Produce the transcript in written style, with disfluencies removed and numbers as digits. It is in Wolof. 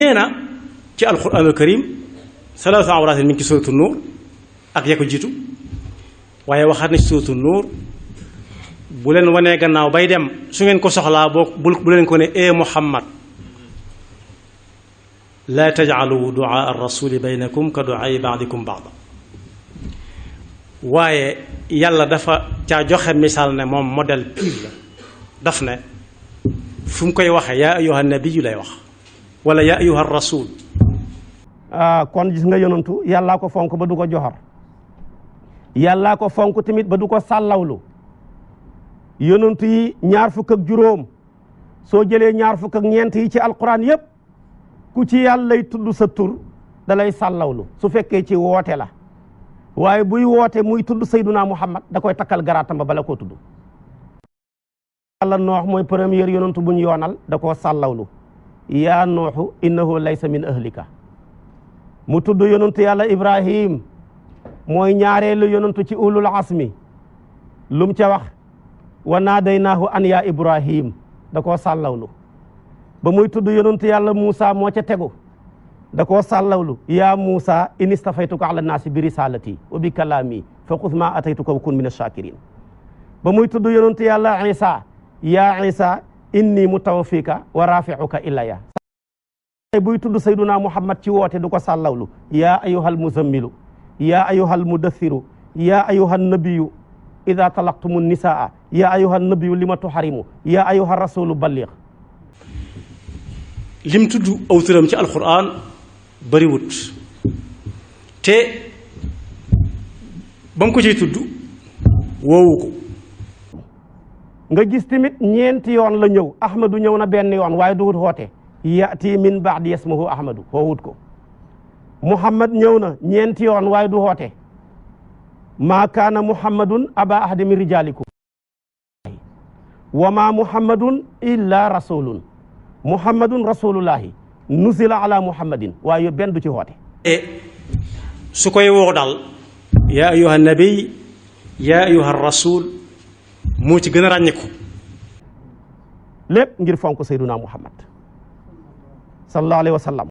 nee na ci alquranul karim salaatu awraatin mi ngi ci suratu nuur ak ya ko jiitu waaye waxaat na ci suratu nuur bu leen wanee gannaaw bay dem su ngeen ko soxlaa bu leen ko ne ee Muhammad laa tajcalu duaa ar-rasuli baynakum ka duaai baadikum baada waaye yàlla dafa caa joxe misaal ne moom modèle pire la daf ne fu mu koy waxee yaa ayyuha nabiyu lay wax wala yaa ayyuha rasul. kon gis nga yonantu yàllaa ko fonk ba du ko joxor yàllaa ko fonk tamit ba du ko sàllawlu yonantu yi ñaar fukk ak juróom soo jëlee ñaar fukk ak ñeent yi ci alquran yépp ku ci yàllay tudd sa tur da lay sàllawlu su fekkee ci woote la waaye buy woote muy tudd sayduna muhammad da koy takkal garaatam ba bala koo tudd. yàlla noox mooy premier yonantu buñ yoonal da koo sàllawlu yaa nooxu innahu laysa min ahlika mu tudd yonantu yàlla ibrahim mooy ñaareelu yonantu ci ulul asmi lum ca wax wa naadaynaahu an yaa ibrahim da koo sàllawlu ba muy tudd yonantu yàlla Muusa moo ca tegu da koo sàllawlu yaa Muusa in istafaytuka ala naasi bi risalati wa bi kalaami fa xuz ma ataytuka wa kun min ash-shakirin ba muy tudd yonantu yàlla Isa yaa Isa inni mutawaffika wa rafi'uka ilayya buy tudd sayduna muhammad ci woote du ko sàllawlu yaa ayyuhal muzammilu yaa ayyuhal mudassiru yaa ayyuhan nabiyyu idha talaqtumun nisaa yaa ayyuhan nabiyyu lima tuharimu yaa ayyuhar rasulu balligh. lim tudd aw turam ci alquran bariwut te ba mu ko ciy tudd woowu ko. nga gis tamit ñeenti yoon la ñëw ahmadu ñëw na benn yoon waaye duhut xoote yati min baadi yasmuhu ahmadu xoowut ko muhammad ñëw na ñeenti yoon waaye du xoote maa kaana muhammadun aba ahadi min rijalikum wa ma muhammadun illa rasulun muhammadun rasulullahi nuzila ala muhammadin waaye benn du ci xoote su koy woo daal yaa ayyuha nabi yaa ayyuha rasul moo ci gën a ràññeeku lépp ngir fonk sayduna muhammad sallallahu alayhi wa sallam